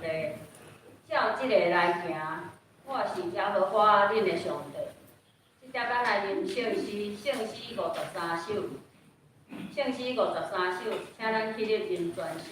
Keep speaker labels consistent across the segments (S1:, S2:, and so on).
S1: 帝，照這个來行。我是耶和華恁的上帝。這節咱來念聖詩，聖詩五十三首，聖詩五十三首，請咱起立念全首。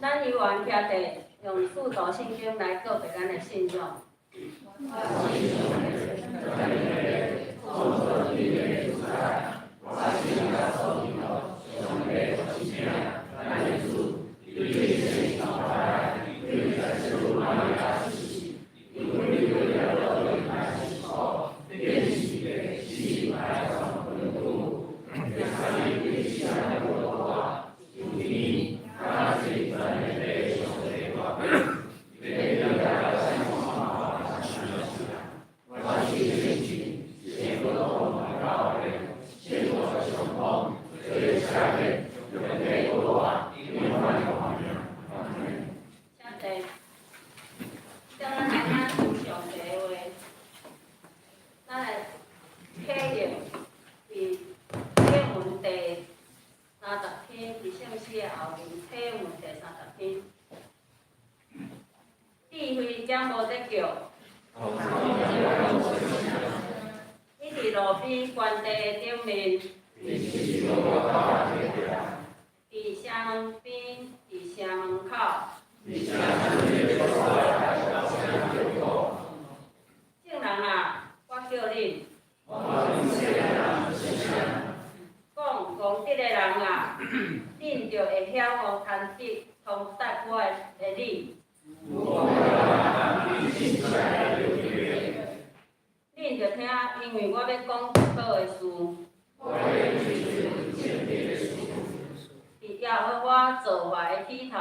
S1: 咱猶原徛佇用使徒信經來告白咱的信仰。請坐。叫咱來聽上帝的話，咱來啟用佇經文第三十篇，佇聖詩的後面，啟文第三十篇。智慧敢無咧叫？伊佇路邊園地的頂面，佇城門邊，佇城門口。眾人啊，我叫恁。講剛直的人啊，恁就會曉予貪得通達我的理。恁著聽，因為我欲講好的事。佇耶和華造化的起頭。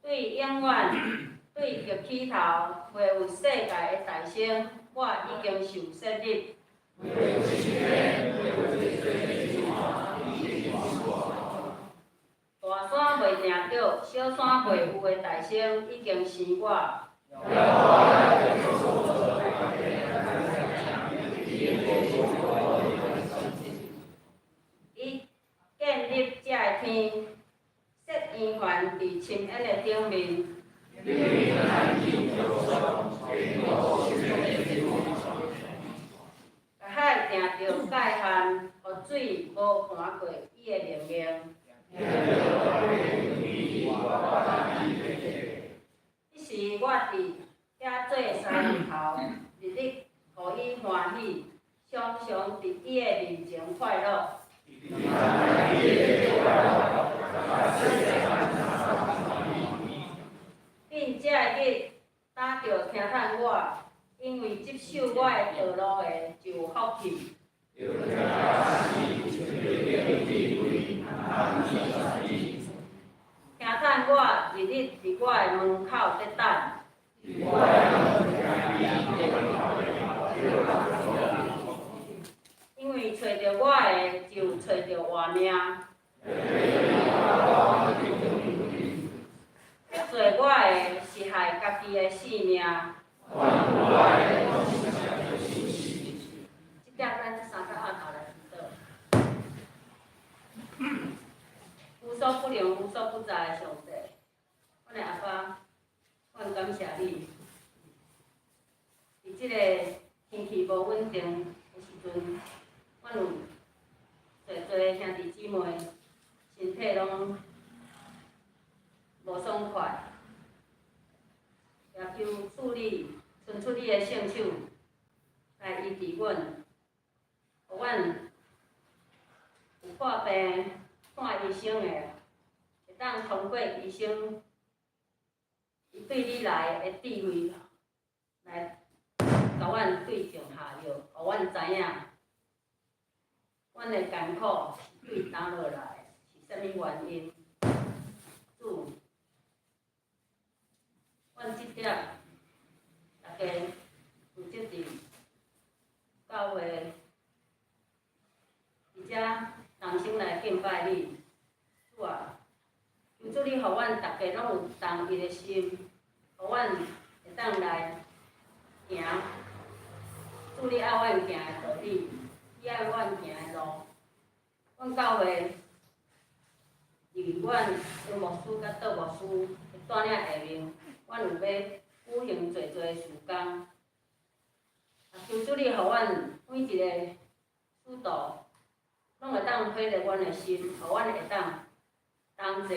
S1: 對永遠，對極起頭，未有世界的誕生，我已經受設立。大山未定著，小山未有的大聲，已經生我。伊建立這个天，設圓環佇深淵的頂面。共海定著界限，予水無盤過伊的命令。彼時我佇遐做師傅頭，日日予伊歡喜，常常佇伊的面前快樂。恁這日打著聽趁我，因為執守我的道路的就有福氣。聽趁我日日佇我的門口佇等。因為揣著我的，就揣著活命。得罪我的，是害家己的性命。這點咱三個按頭來祈禱。無所不能、無所不在的上帝，阮的阿爸，阮感謝你。佇這個天氣無穩定的時陣，阮有濟濟兄弟姊妹身體攏無爽快，也求主你伸出你的聖手來醫治阮，予阮有看病看醫生的，會當通過醫生伊對你來的智慧來共阮對症下藥，予阮知影阮的艱苦是對佗落來，是啥物原因？主，阮這點大家負責佇教會，佇遮同心來敬拜你，主啊，求主你予阮逐家攏有同一的心，予阮會當來行主你愛阮行的道理，你愛阮行的路。阮教會佇阮的牧師佮杜牧師的帶領下面，阮有欲舉行濟濟事工。啊，求主你予阮每一個使徒，攏會當火熱阮的心，予阮會當同齊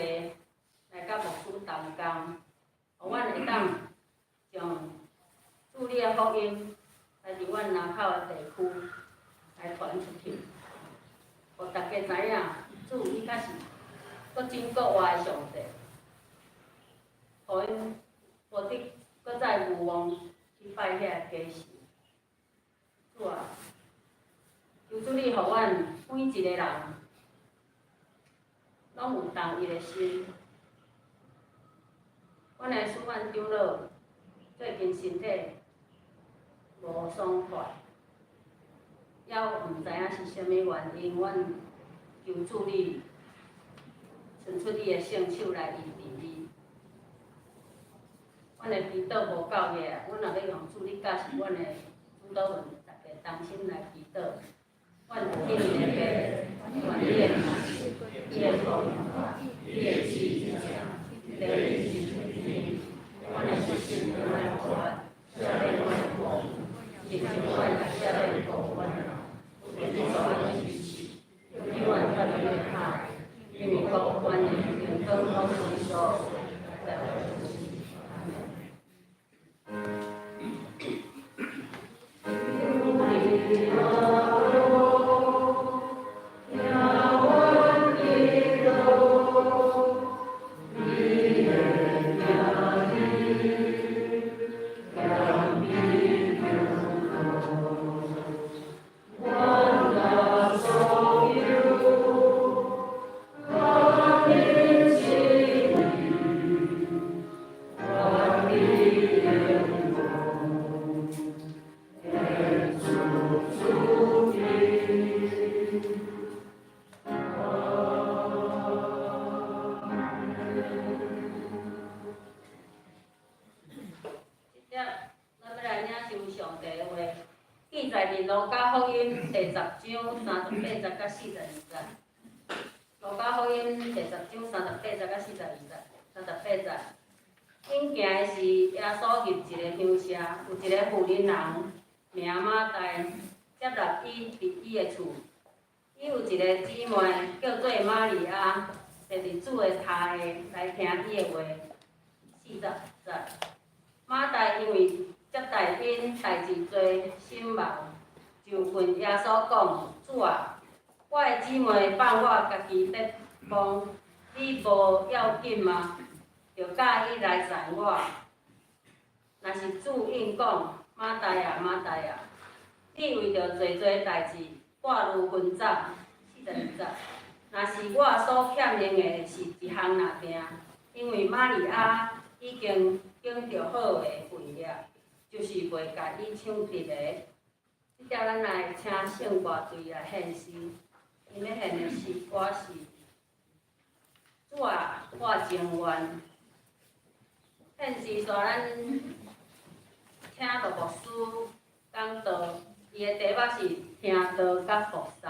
S1: 來佮牧師同工，予阮會當將主你的福音來佇阮林口的地區來傳出去，予大家知影，主伊才是閣真閣活的上帝，予𪜶無得閣再愚妄去拜遐個假神。主啊，求主你予阮每一個人攏有同一个心。阮的主阮長老最近身體無爽快，猶毋知影是啥物原因，阮求主你伸出你的聖手來醫治伊。阮的祈禱無夠額，阮若欲用主你教示阮的主禱文，逐家同心來祈禱。阮天的父，願你的名你的國你的旨意得以實阮的心阮的活，赦免阮的過，親像阮也赦免過阮的。永遠脫離苦，因為國權力榮光攏歸所這咱欲來領受上帝的話，記載佇路加福音第十章三十八節佮四十二節。路加福音第十章三十八節佮四十二節，三十八節。𪜶行的時，耶穌入一个鄉社，有一个婦人人名馬大，接納伊佇伊的厝。伊有一个姊妹叫做瑪利亞，坐佇主的跤下來聽伊的話。四十節。馬大因為接待𪜶代誌濟，心忙，就就問耶穌講：主啊，我的姊妹放我家己得幫，你無要緊嗎？著教伊來載我。若是主應講：馬大啊，馬大啊，你為著濟濟代誌，掛慮紛雜。42節。若是我所欠用的是一項爾定，因為瑪利亞已經揀著好的份額，就是袂共伊搶得的。這下咱來請聖歌隊來獻詩，𪜶欲獻的詩歌是《主啊，我情願》。獻詩煞咱請羅牧師講道，伊的題目是聽道佮服侍。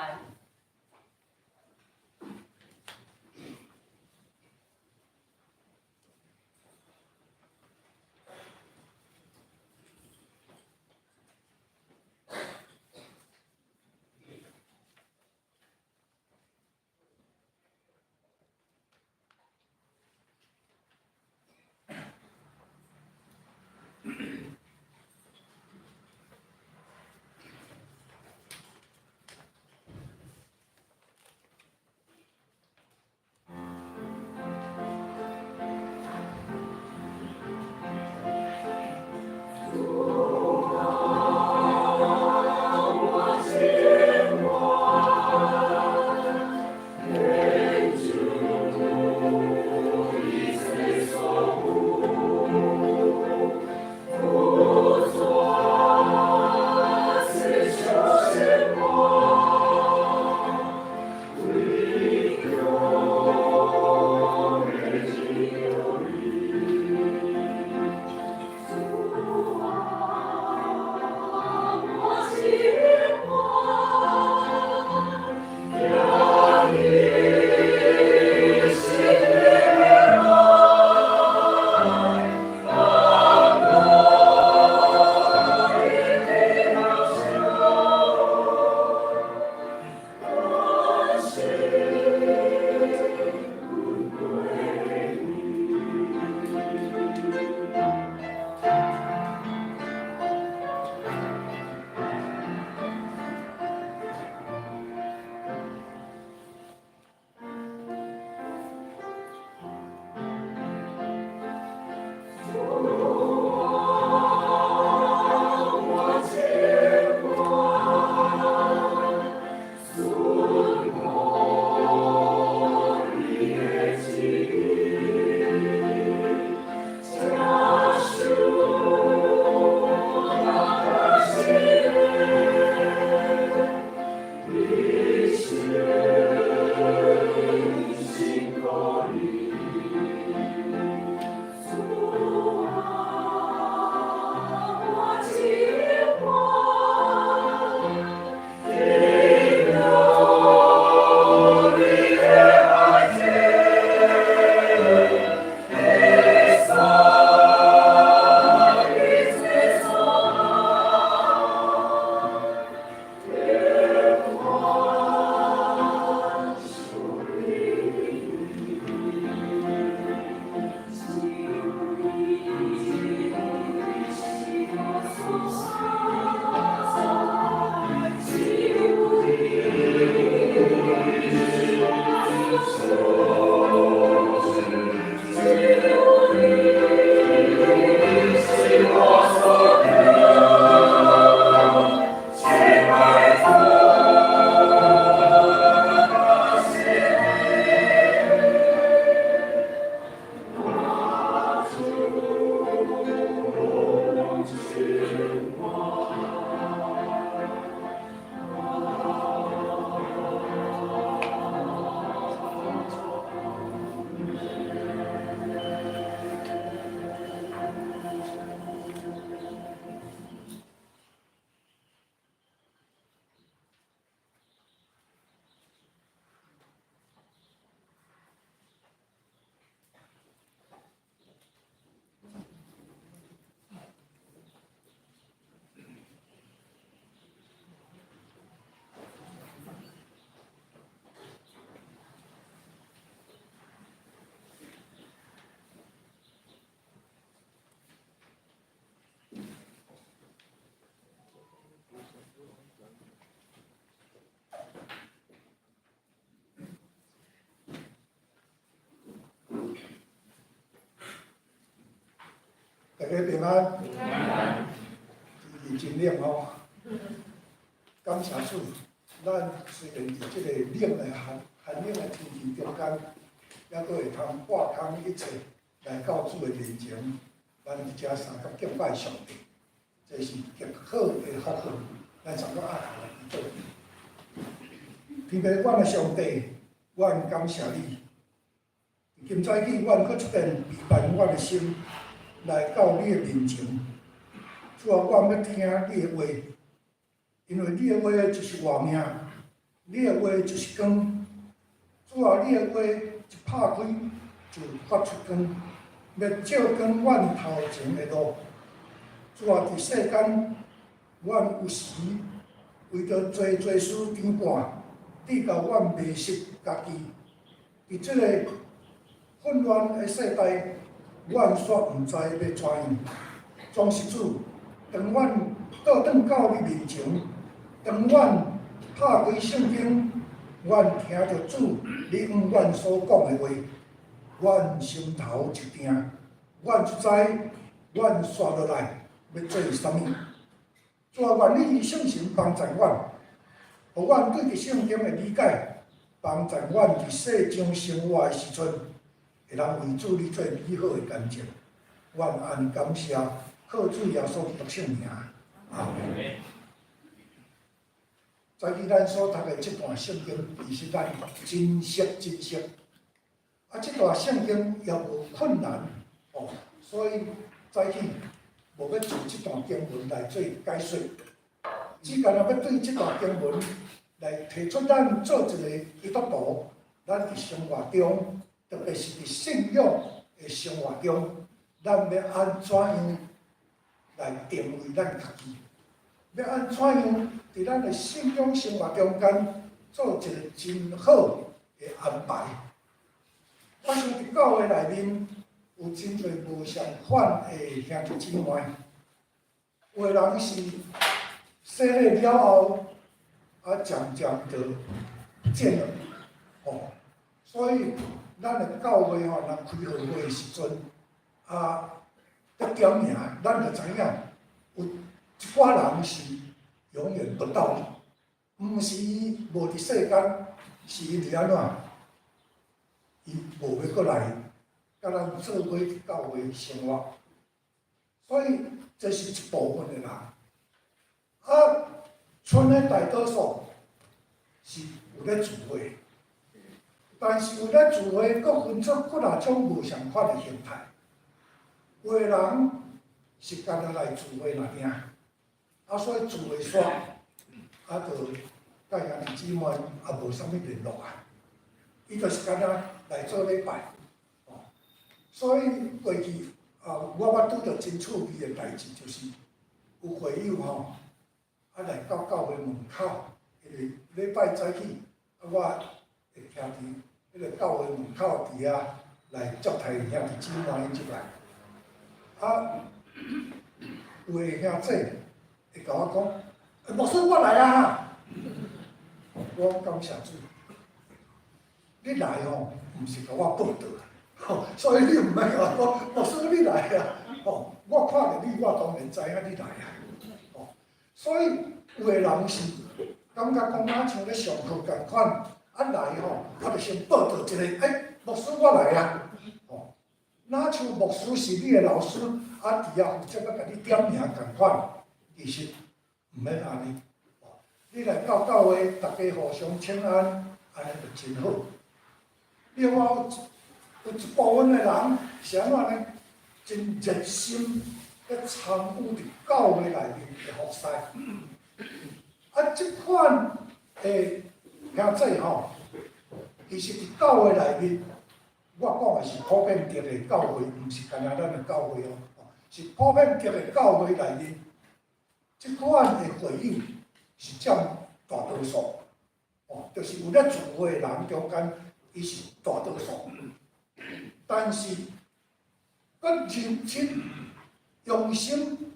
S2: 家平安。天氣真冷吼，感謝主，咱雖然佇這個冷的寒寒冷的天氣中間，猶閣會通掛空一切來到主的面前，咱佇遮相佮敬拜上帝，這是極好的福分。咱三個阿頭來祈禱。天父，阮的上帝，阮感謝你。今早起，阮閣一遍預備阮的心來到你的面前。主啊，阮欲聽你的話，因為你的話就是活命，你的話就是光。主啊，你的話一拍開就發出光，欲照光阮頭前的路。主啊，佇世間，阮有時為著濟濟事牽絆，致到阮迷失家己。佇這個混亂的世代，阮煞毋知欲怎樣。總是主，當阮倒轉到你面前，當阮拍開聖經，阮聽著主你向阮所講的話，阮心頭一定，阮就知阮紲落來欲做啥物。主啊，願你聖神幫助阮，予阮對佇聖經的理解，幫助阮佇世上生活的時陣，會當為主你做美好的見證。阮按呢感謝，靠主耶穌基督聖名，阿們。早起咱所讀的這段聖經，其實咱真熟真熟。啊，這段聖經也無困難，哦，所以早起無欲就這段經文來做解說，只干焦欲對這段經文來提出咱做一個基督徒，咱佇生活中，特別是佇信仰的生活中，咱欲按怎樣來定位咱家己？欲按怎樣佇咱的信仰生活中間做一個真好的安排？我想佇教會內面有真濟無相款的兄弟姊妹，有的人是洗禮了後，啊，漸漸就毋見了，吼。所以咱的教會吼，若開號會的時陣，啊，得點名，咱就知影有一寡人是永遠不到的，毋是伊無佇世間，是因為按怎？伊無欲閣來佮咱做伙教會生活，所以這是一部分的人。啊，賰的大多數是有咧聚會，但是有咧聚會，閣分出幾若種無相款的形態。有的人是干焦來聚會爾爾，啊，所以聚會煞，啊，就佮兄弟姊妹也無啥物聯絡啊。伊就是干焦來做禮拜，哦，所以過去啊，我捌拄著真趣味的代誌，就是有會友吼，啊來到教會門口，因為禮拜早起，啊我會徛佇彼個教會門口佇遐來接待兄弟姊妹入來，啊，有的兄弟會共我講，牧師我來啊，我講感謝主。你來吼，毋是共我報道，吼，所以你毋免共我講，牧師你來啊，吼，我看著你，我當然知影你來啊，吼，所以有的人是感覺講若像咧上課仝款，啊來吼，啊就先報道一下，欸，牧師我來啊，吼，若像牧師是你的老師，啊佇遐負責欲共你點名仝款，其實毋免按呢，你來到教會，大家互相請安，按呢就真好。另外有一部分的人是按怎呢？真熱心咧參與佇教會內面的服侍。啊，這款的兄弟吼，其實佇教會內面，我講的是普遍的教會，毋是干焦咱的教會哦，是普遍的教會內面，這款的會友是佔大多數，哦，就是有咧聚會的人中間。伊是大多數，但是閣認真用心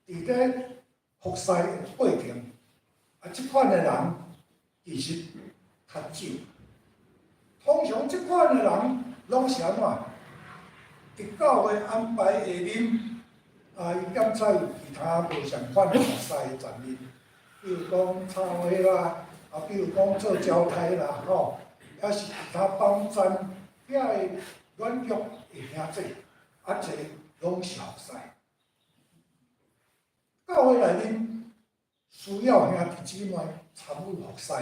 S2: 佇咧服侍的過程，啊，這款的人其實較少。通常這款的人攏是按怎？佇教會安排下面，啊，伊檢採有其他無相款的服侍的責任，比如講插花啦，啊，比如講做招待啦，吼，抑是其他幫贊遐个軟弱的兄弟，啊，這攏是服侍。教會內面需要兄弟姊妹參與服侍，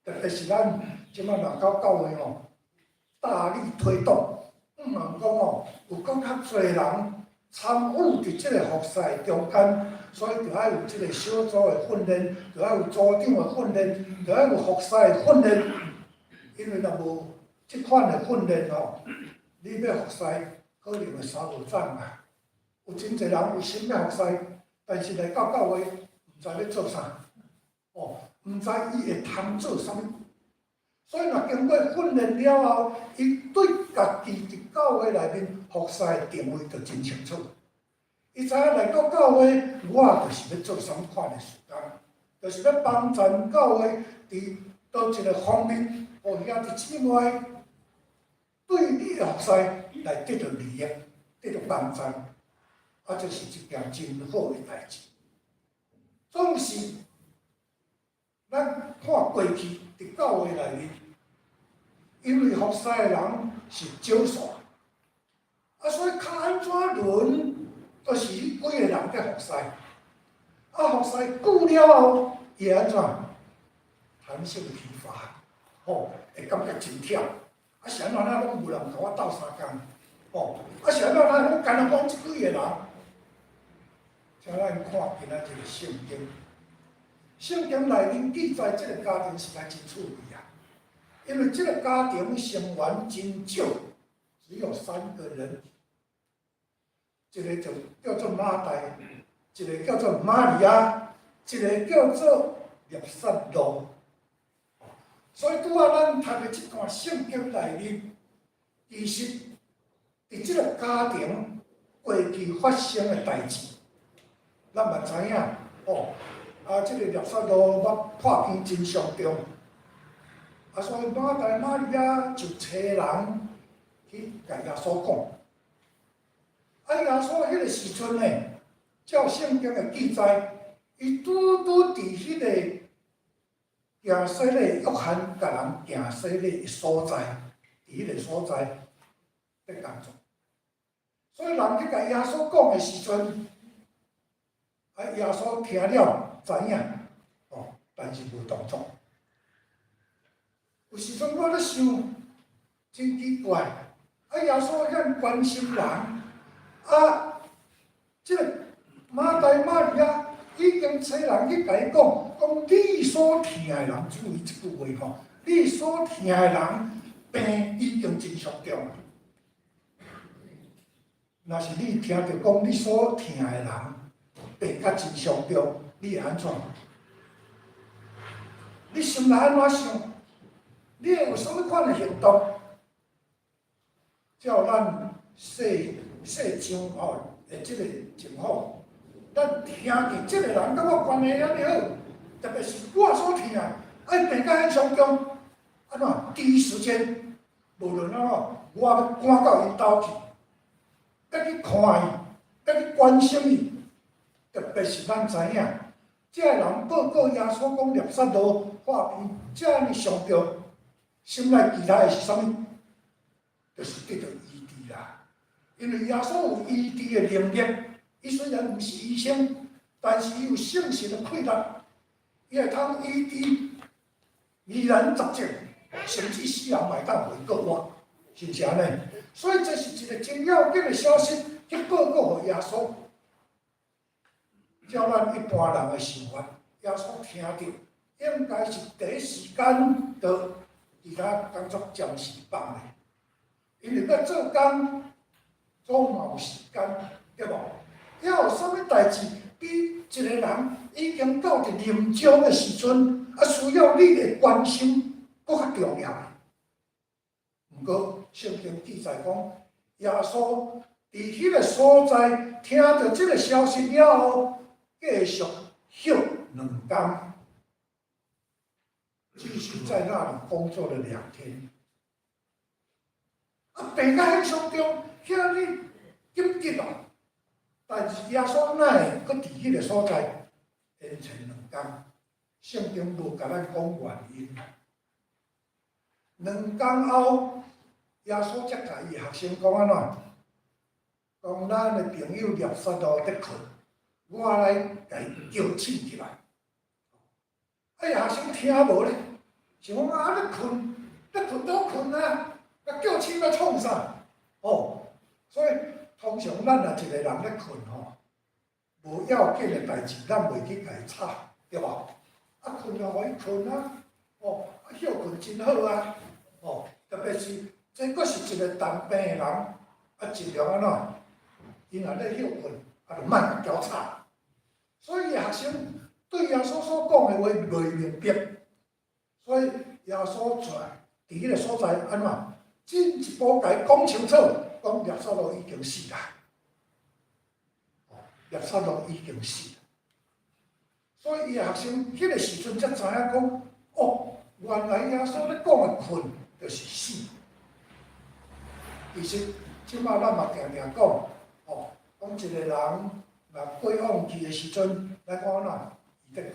S2: 特別是咱這擺若到教會吼，大力推動，毋通講吼，有閣較濟人參與佇這個服侍中間，所以著愛有這個小組的訓練，著愛有組長的訓練，著愛有服侍的訓練。因為若無這款的訓練吼，你欲服侍可能會三無長啊。有真濟人有心欲服侍，但是來到教會，毋知欲做啥，哦，毋知伊會通做啥物。所以若經過訓練了後，伊對家己佇教會內面服侍的定位就真清楚。伊知影來到教會，我就是欲做啥物款的事工，就是欲幫助教會佇佗一個方面，予兄弟姊妹對你的服侍來得著利益，得著幫助，啊，這是一件真好的代誌。總是咱看過去佇教會內面，因為服侍的人是少數，啊，所以較按怎輪，都是彼幾個人佇服侍。啊，服侍久了後，伊會按怎？彈性疲乏，吼，會感覺真忝。啊，是按怎咱攏無人共我鬥相共，吼，啊，是按怎咱攏干焦阮這幾個人？請咱看今仔這個聖經，聖經內面記載這個家庭實在真趣味啊！因為這個家庭成員真少，只有三個人，一個就叫做馬大，一個叫做瑪利亞，一個叫做拉撒路。所以拄仔咱讀的這段聖經內面，其實佇這個家庭過去發生的代誌，咱嘛知影哦。啊，這個拉撒路捌破病真傷重，啊，所以馬大、瑪利亞就差人去共耶穌講。啊，耶穌彼個時陣呢，照聖經的記載，伊拄拄佇彼個行洗禮，約翰共人行洗禮的所在，佇彼個所在佇工作。所以人去共耶穌講的時陣，啊，耶穌聽了知影，哦，但是無動作。有時陣我咧想，真奇怪，啊，耶穌遐關心人，啊，這個馬大、瑪利亞已經差人去共伊講，講你所疼的人，注意這句話吼，你所疼的人病已經真傷重。若是你聽著講你所疼的人病甲真傷重，你會按怎？你心內按怎想？你會有啥物款的行動？照咱世世上吼的這個情況，咱聽見這個人佮我關係遐爾好，特別是我所疼的，啊，伊病甲遐傷重，按怎？第一時間，無論按怎，我欲趕到𪜶兜去，欲去看伊，欲去關心伊。特別是咱知影，這個人報告耶穌講拉撒路破病遮爾傷重，心內期待的是啥物？就是得著醫治啦。因為耶穌有醫治的能力，伊雖然毋是醫生，但是伊有聖神的氣力，伊會通醫治疑難雜症，甚至死人嘛會當予伊復活，是毋是按呢？所以這是一個真要緊的消息，去報告予耶穌。照咱一般人的想法，耶穌聽著，應該是第一時間就其他工作暫時放咧，因為欲做工總嘛有時間，對無？猶有啥物代誌比一個人已經到佇臨終的時陣，啊需要你的關心，閣較重要？毋過聖經記載講，耶穌佇彼個所在聽著這個消息了後，繼續歇兩工，繼續在那裡工作了2天。啊，病甲遐傷重，遐爾緊急啊！但是耶穌哪會閣佇彼个所在延遲2工？聖經無共咱講原因。兩工後，耶穌才共伊學生講按怎？講咱的朋友拿撒路佇睏，我來共伊叫醒起來。啊，伊學生聽無咧，想講啊，咧睏，咧睏都睏啊，啊叫醒欲創啥？哦，所以通常咱若一个人咧睏吼，無要緊的代誌，咱袂去共伊吵，對無？啊，睏就予伊睏啊，哦，啊歇睏真好啊，哦，特別是這閣是一個重病的人，啊盡量按怎？伊若咧歇睏，啊就莫共攪吵。所以學生對耶穌所講的話袂明白，所以耶穌在佇彼个所在按怎？進一步共伊講清楚，講拿撒路已經死啦，哦，拿撒路已經死。所以伊的學生彼个時陣才知影講，哦，原來耶穌咧講的睏就是死。其實這擺咱嘛定定講，哦，講一個人若過往去的時陣，咱講按怎？伊咧睏，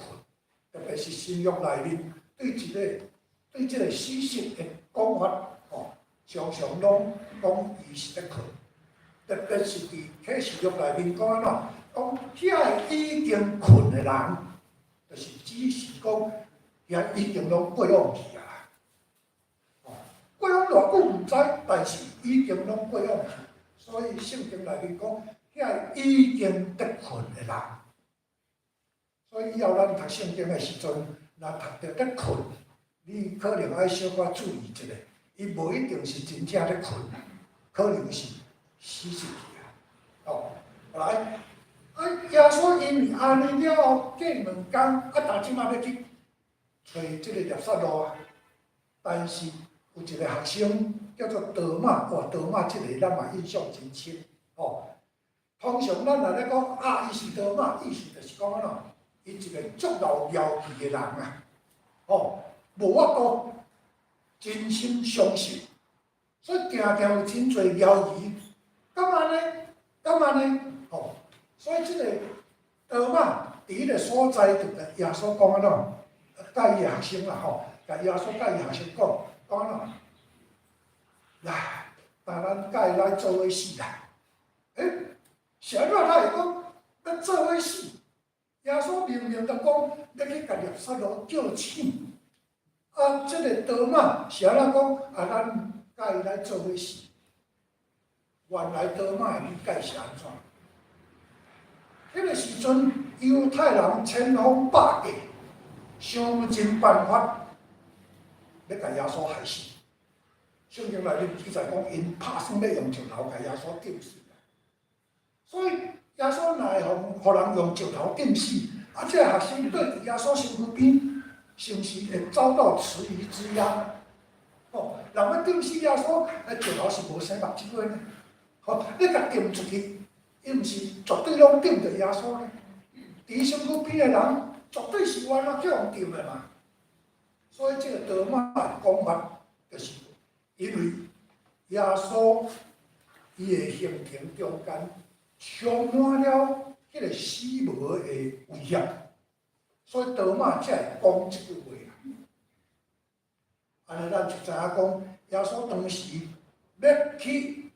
S2: 特別是新約內面對一个對這个死實的講法，哦，常常攏講伊是咧睏。特別是佇啟示錄內面講按怎？講遐個已經睏的人，就是只是講遐已經攏過往去啊。哦，過往偌久毋知，但是已經攏過往去。所以聖經內面講，遐個已經咧睏的人。所以以後咱讀聖經的時陣，若讀著咧睏，你可能愛小可注意一下，伊無一定是真正咧睏，可能是死入去啊。哦，來，啊，耶穌因為按呢了後，過兩工，啊，逐這馬欲去揣這个拿撒路啊。但是有一个學生叫做多馬，哇，多馬這个咱嘛印象真深，哦。通常咱若咧講啊，伊是多馬，意思就是講按怎？伊一个足老妖氣的人啊，哦，無法度真心相信，所以定定有真濟妖言，敢按呢？敢按呢？哦，所以這个多馬佇彼个所在就共耶穌講按怎？佮伊的學生啦吼，共耶穌佮伊學生講，講按怎？來，帶咱佮伊來做伙死啦！欸，是按怎他會講欲做伙死？耶穌明明就講欲去共拿撒路叫醒，啊，這个多馬是按怎講？啊，咱佮伊來做伙死。原來多馬的理解是按怎？彼个時陣，猶太人千方百計，想盡辦法，欲共耶穌害死。聖經內面記載講，𪜶拍算欲用石頭共耶穌釘死。所以耶穌若會予人用石頭釘死，啊，這个學生對佇耶穌身軀邊，是毋是會遭到池魚之殃？哦，人欲釘死耶穌，啊，石頭是無生目睭的呢。吼，你共釘出去，伊毋是絕對攏釘著耶穌呢？佇身軀邊的人，絕對是冤啊，去予釘的嘛。所以這个多馬的講法，就是因為耶穌伊的行程中間充滿了彼个死亡的危險，所以多馬才會講這句話啦。按呢，咱就知影講，耶穌當時欲去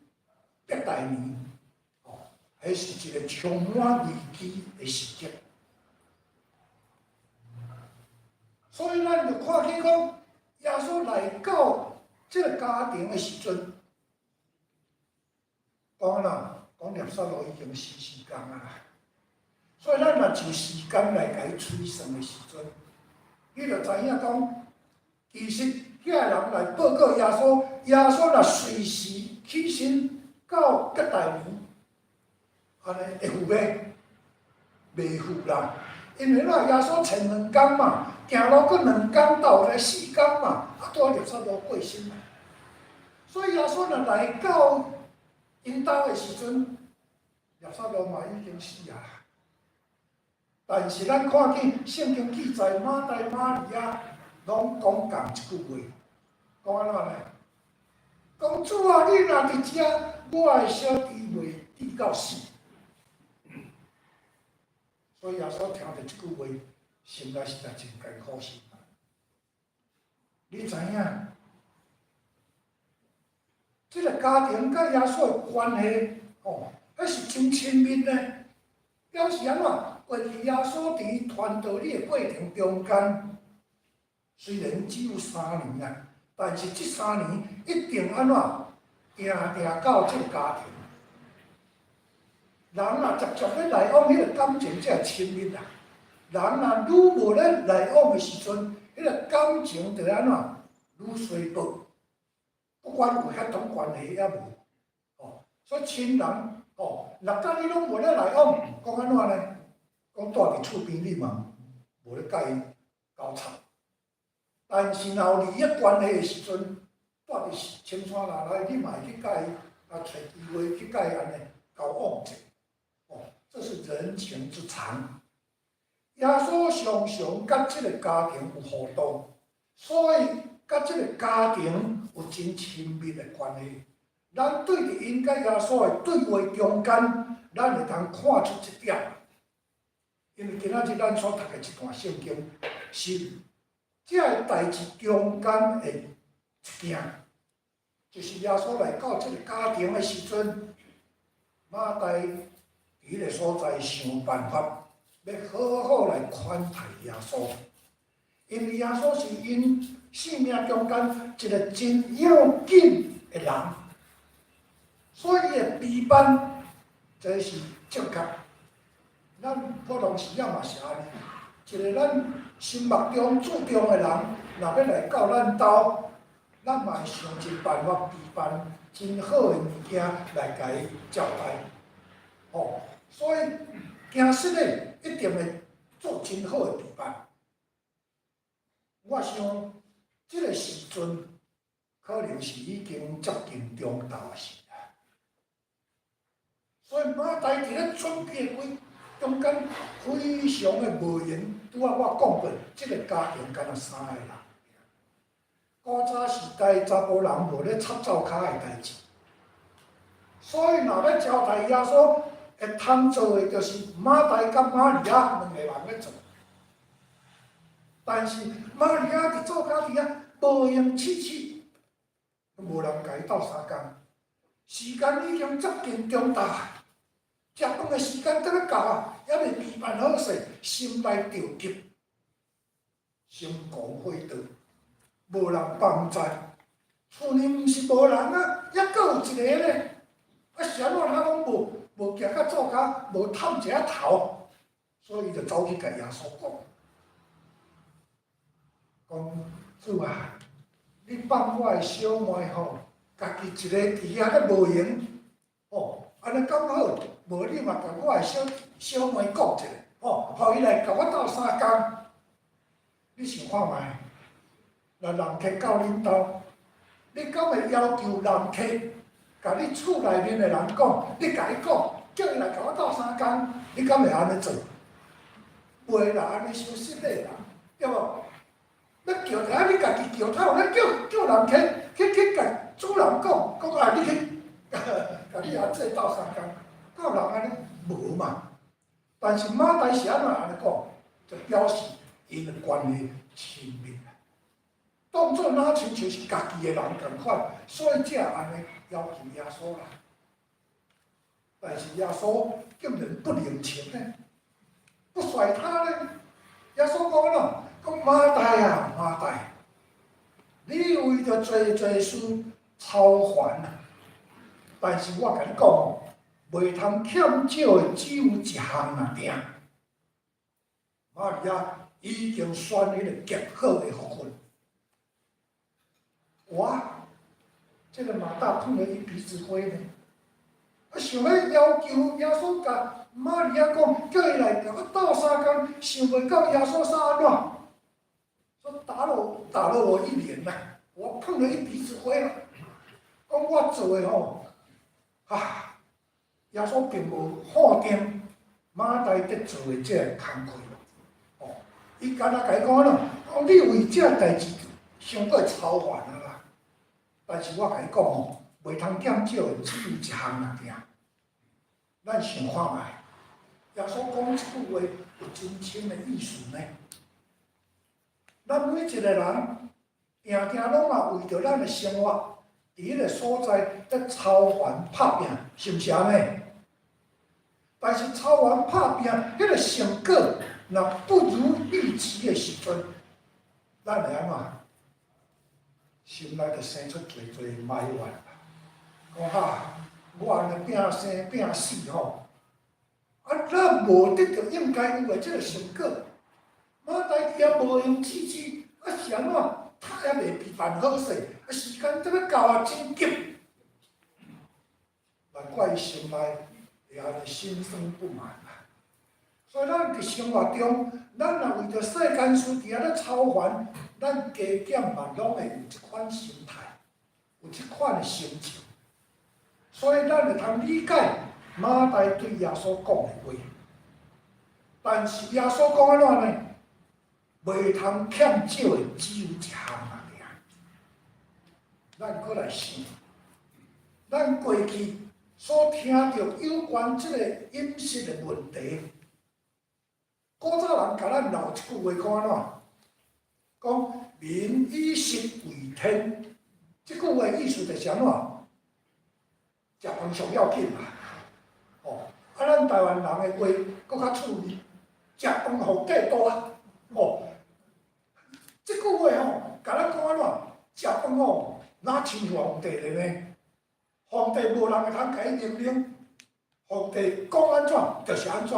S2: 伯大尼，哦，彼是一个充滿危機的時刻。所以咱就看見講，耶穌來到這个家庭的時陣，講啦，講拿撒路已經死四工啊啦。所以咱若就時間來共伊推算的時陣，你就知影講，其實遐個人來報告耶穌，耶穌若隨時起身到伯大尼，按呢會赴袂？袂赴啦，因為若耶穌前兩工嘛，行路閣兩工到來四工嘛，啊，拄好拿撒路過身嘛。所以耶穌若來到𪜶兜的時陣，拿撒路嘛已經死啊。但是咱看見聖經記載，馬大、瑪利亞攏講仝一句話，講按怎呢？講主啊，你若佇遮，我的小弟袂至到死。所以耶穌聽著這句話，心內實在真艱苦心。你知影？這个家庭佮耶穌的關係，吼，彼是真親密的。表示按怎？過去耶穌佇傳道理的過程中間，雖然只有三年啊，但是這三年一定按怎？定定到這个家庭。人若捷捷咧來往，彼个感情才會親密啊。人若愈無咧來往的時陣，彼个感情就按怎？愈衰薄。不管有血統關係抑無，吼，所以親人，吼，若佮你攏無咧來往，講按怎呢？講蹛佇厝邊，你嘛無咧佮伊交插。但是若有利益關係的時陣，蹛佇親山內內，你嘛會去佮伊啊揣機會去佮伊按呢交往者，吼，這是人情之常。耶穌常常佮這个家庭有互動，所以佮這个家庭有真親密的關係。咱對佇𪜶佮耶穌的對話中間，咱會通看出這點。因為今仔日咱所讀的這段聖經，是這个代誌中間的一件，就是耶穌來到這个家庭的時陣，馬大佇彼个所在想辦法，欲好好來款待耶穌，因為耶穌是𪜶性命中間一个真要緊的人，所以伊會備辦，這是正確。咱普通時仔嘛是按呢，一个咱心目中注重的人，若欲來到咱兜，咱嘛會想盡辦法備辦真好的物件來共伊招待，吼。所以行失的一定會做真好的備辦。我想這个時陣可能是已經接近中晝的時啦，所以馬大佇咧準備的過中間非常的無閒。拄仔我講過，這个家庭敢若三个人。古早時代查埔人無咧插灶跤的代誌，所以若欲招待耶穌，會通做的就是馬大佮瑪利亞兩个人咧做。但是瑪利亞佇灶跤佇遐無閒試試，無人共伊鬥相共。時間已經接近中晝，食飯的時間才欲到啊，猶未備辦好勢，心內著急，心狂火燙，無人幫助。厝裡毋是無人啊，猶閣有一个咧。啊，是按怎他攏無行到灶跤，無探一下頭，所以伊就走去共耶穌講，講主啊，你放我的小妹吼，家己一个佇遐咧無閒，吼，按呢敢好？無你嘛共我的小小妹講一下，吼，予伊來共我鬥相共。你想看覓？若人客到恁兜，你敢會要求人客共你厝內面的人講？你共伊講，叫伊來共我鬥相共，你敢會按呢做？袂啦，按呢傷失禮啦，對無？欲叫著愛你家己叫，哪有咧叫人客去共主人講，講啊，你去共你阿姊鬥相共，敢有人按呢？無嘛。但是馬大是按怎按呢講，就表示𪜶的關係親密啊。當做若親像是家己的人仝款，所以才會按呢要求耶穌啦。但是耶穌竟然不領情呢，不甩他呢。耶穌講咯，講馬大啊，馬大，你為著濟濟事操煩，但是我共你講，袂通欠少的只有一項爾爾。瑪利亞已經選彼个極好的福分。哇！這个馬大碰了一鼻子灰呢。啊，想欲要求耶穌共瑪利亞講，叫伊來共我鬥相共，想袂到耶穌煞按怎？說打了我一臉吶，我碰了一鼻子灰啦。講我做的吼，啊，耶穌並無否定馬大佇做的這个工課。哦，伊敢若共伊講咯，講你為這代誌傷過操煩啊啦。但是我共你講吼，袂通減少的只有一項爾爾。咱想看覓，耶穌講這句話，有真深的意思呢。咱每一个人，定定攏嘛為著咱的生活，佇彼個所在咧操煩拍拼，是毋是按呢？但是操煩拍拼，彼個成果若不如預期的時陣，咱會按怎？心內就生出濟濟埋怨，講哈，我按呢拼生拼死吼，啊，咱無得著應該有的這個成果，馬代也無閒置之，啊是按怎？踢也袂比辦好勢，啊時間這欲到啊真急，難怪伊心內會按呢心生不滿啊。所以咱佇生活中，咱若為著世間事佇遐咧操煩，咱加減嘛攏會有這款心態，有這款的心情。所以咱會通理解馬大對耶穌講的話，但是耶穌講按怎呢？袂通欠少的只有一項爾。咱閣來想，咱過去所聽著有關這個飲食的問題，古早人共咱留一句話講按怎？講民以食為天，這句話意思就是按怎？食飯上要緊啦，哦，啊，咱台灣人的話閣較趣味，食飯皇帝大，哦，這句話吼，共咱講按怎？食飯吼，若親像皇帝咧呢？皇帝無人會通共伊命令，皇帝講按怎就是按怎，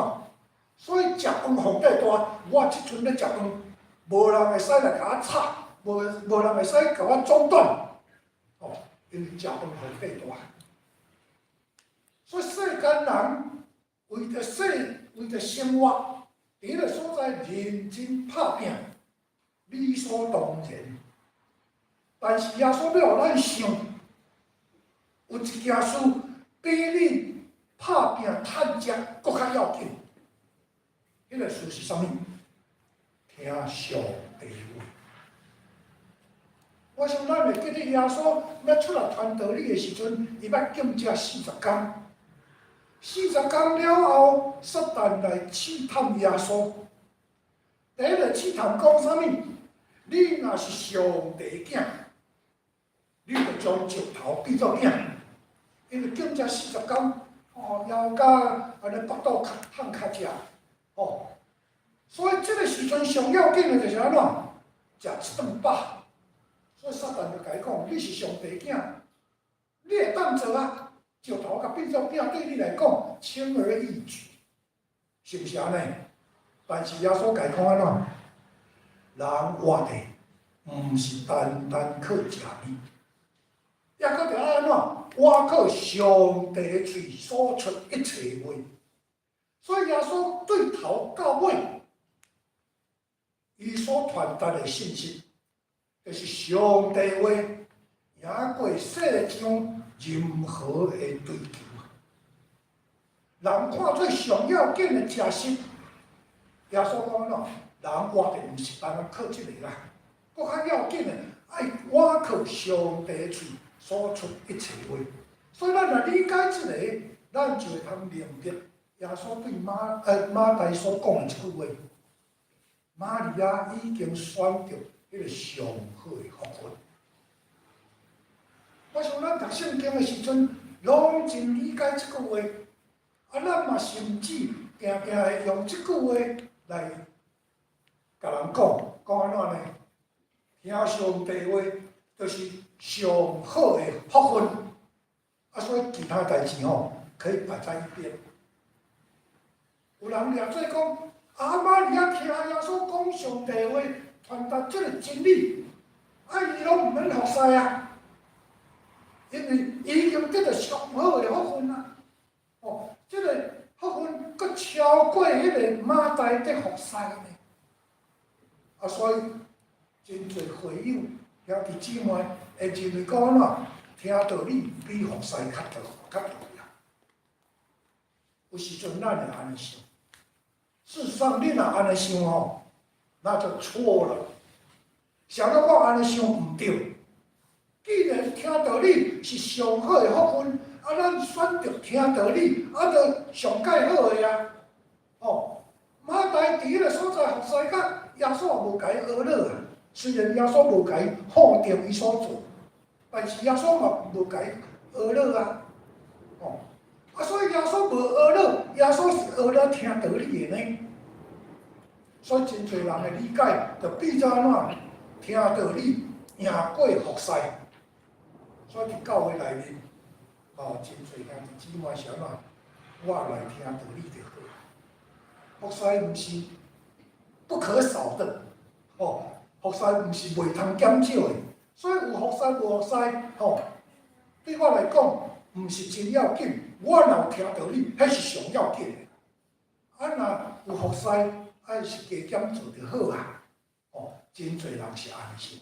S2: 所以食飯皇帝大，我這陣咧食飯，無人會使來共我吵，無人會使共我中斷，哦，因為食飯皇帝大。所以世間人為著生活，佇彼個所在認真拍拼，理所當然。但是耶穌欲予咱想，有一件事比你拍拼趁食閣較要緊。彼個事是啥物？聽上帝話。我想咱會記得耶穌欲出來傳道理的時陣，伊捌禁食40工。40工了後，撒旦來試探耶穌。第一個試探講啥物？你若是上帝囝，你就將石頭變做餅。因為禁食40工，哦，枵甲按呢腹肚較通較食，哦，所以這個時陣上要緊的就是按怎？食一頓飽。所以撒旦就共伊講：你是上帝囝，你會當做啊？石頭共變做餅，對你來講輕而易舉，是毋是按呢？但是耶穌共伊講按怎？人活著，毋是單單靠食物，抑閣著愛按怎？倚靠上帝的喙所出一切話。所以耶穌對頭到尾，伊所傳達的信息，就是上帝話贏過世上任何的追求。人看做上要緊的食食，耶穌講按怎？人活著毋是單單靠這個啦，閣較要緊的，愛倚靠上帝喙所出一切話。所以咱若理解這個，咱就會通明白耶穌對馬大所講的這句話。瑪利亞已經選著彼個上好的福分。我想咱讀聖經的時陣，攏真理解這句話，啊，咱嘛甚至定定會用這句話來共人講，講按怎呢？聽上帝話，就是上好的福分。啊，所以其他代誌吼，可以擺在一邊。有人掠做講，啊，瑪利亞聽耶穌講上帝話，傳達這個真理，啊，伊攏毋免服侍啊，因為伊已經得著上好的福分啊。哦，這個福分閣超過彼個馬大得服侍呢。啊，所以真濟會友兄弟姊妹會認為講按怎？聽道理比服侍較重要。有時陣咱會按呢想，事實上你若按呢想吼，那就錯了。想到講按呢想毋對。既然聽道理是上好的福分，啊，咱選擇聽道理，啊，就上蓋好的啊。哦，馬代佇彼个所在服侍甲耶穌也無共伊呵咾啊。雖然耶穌無共伊否定伊所做，但是耶穌嘛無共伊呵咾啊。哦，啊，所以耶穌無呵咾，耶穌是呵咾聽道理的呢。所以真濟人的理解就變做按怎？聽道理贏過服侍。所以佇教會內面，哦，真濟兄弟姊妹是按怎？我來聽道理就好。服侍毋是不可少的，吼，服侍毋是袂通減少的。所以有服侍無服侍，吼，對我來講毋是真要緊。我若有聽道理，彼是上要緊的。啊，若有服侍，愛是加減做就好啊。哦，真濟人是按呢想。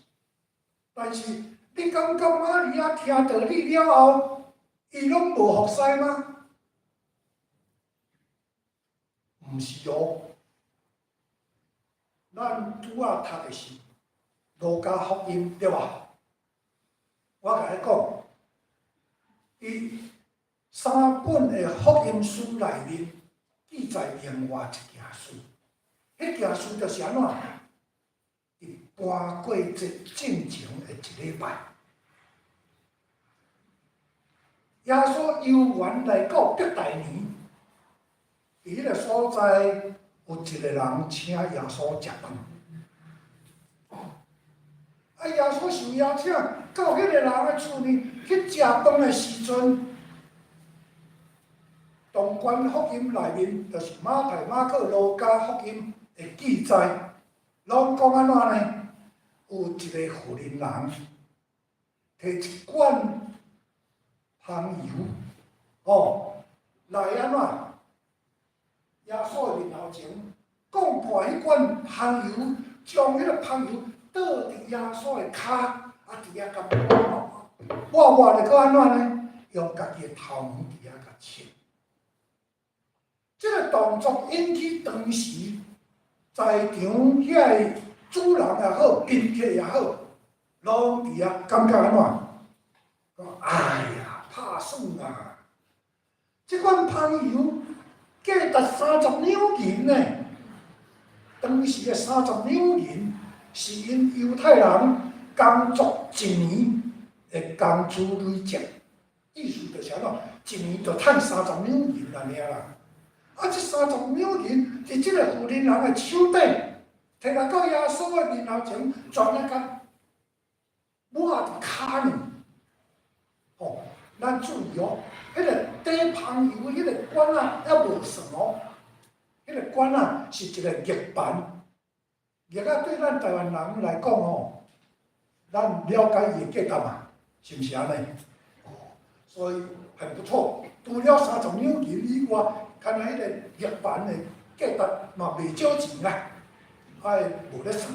S2: 但是你感覺瑪利亞聽道理了後，伊攏無服侍嗎？毋是哦。咱拄仔讀的是路加福音，對無？我共你講，佇三本的福音書內面記載另外一件事，彼件事就是按怎？佇盤過節進前的一禮拜，耶穌遊園來到伯大尼，佇彼个所在有一個人請耶穌食飯。啊！耶穌受邀請到彼個人的厝裡去食飯的時陣，同款福音內面，就是馬太、馬可、路加福音的記載，攏講按怎呢？有一個婦人人提一罐香油，哦，來按怎？耶穌的面頭前，講破彼罐香油，將彼个香油倒佇耶穌的跤，啊，佇遐共抹抹抹咧，閣按怎呢？用家己的頭毛佇遐共拭。這个動作引起當時在場遐个主人也好，賓客也好，攏佇遐感覺按怎？講哎呀，拍算啊！這罐香油價值30兩銀呢。當時的30兩銀是𪜶猶太人工作一年的工資累積，意思就是按怎？一年就趁三十兩銀按呢啦。啊，這三十兩銀佇這個婦人人的手底，提來到耶穌的面頭前，全來共抹佇跤呢。吼，咱注意哦，彼个底香油，彼个罐仔猶無算哦。彼个罐仔是一个玉盤，玉仔對咱台灣人來講吼，咱了解伊的價值嘛，是毋是按呢？哦，所以很不錯。除了三十兩銀以外，敢若彼个玉盤的價值嘛袂少錢啦，愛無咧算。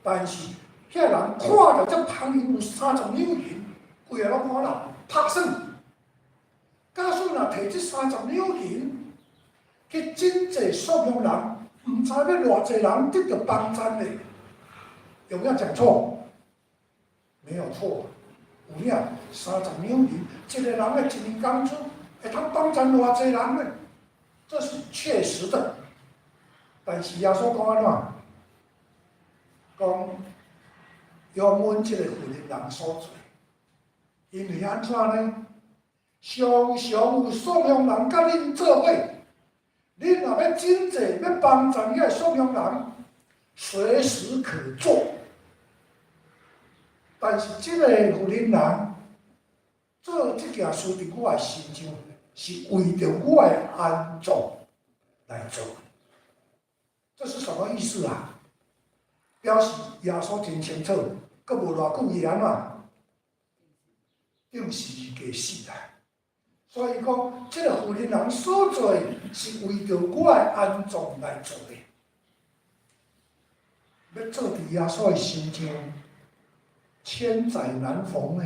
S2: 但是遐人看著這香油有三十兩銀，規个攏看啦，拍算。假使若提這三十兩銀去賑濟數量人，毋知欲偌濟人得著幫贊的，有沒有講錯？沒有錯。有影，三十兩銀，一個人的一年工資會通幫贊偌濟人呢？這是確實的。但是耶穌講按怎？講用阮這個婦人人所做，因為按怎呢？常常有數量人佮恁做伙，恁若欲賑濟，欲幫贊遐數量人，隨時可做。但是這個婦人人做這件事，佇我的身上，是為著我的安葬來做。這是什麼意思啊？表示耶穌真清楚，閣無偌久伊按怎釘十字架死啦。所以講，這個婦人人所做的是為著我的安葬來做的。欲做佇耶穌的身上，千載難逢呢。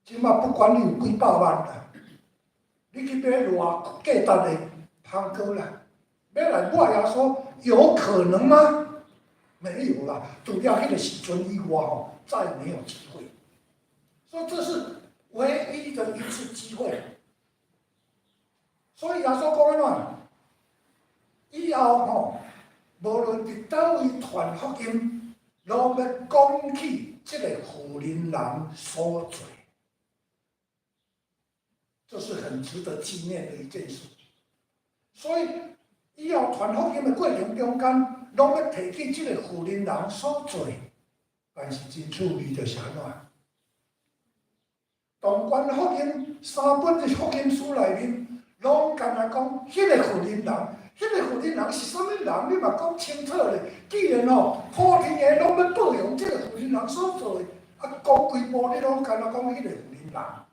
S2: 這馬不管你有幾百萬啦，你去買偌價值的香膏啦，欲來抹耶穌，有可能嗎？沒有啦，除了彼個時陣以外吼，再沒有機會。所以這是唯一的一次機會。所以耶穌講按怎？以後吼，無論佇佗位傳福音，攏欲講起這个婦人人所做，這是很值得紀念的一件事。所以以後傳福音的過程中間，攏欲提起這个婦人人所做，但是真趣味就是按怎？當觀福音三本的福音書內面，攏干焦講彼个婦人人，彼个婦人人是啥物人？你嘛講清楚咧。既然吼，普天下攏欲報揚這个婦人人所做的，啊，講規部你攏干焦講彼个婦人人，啊，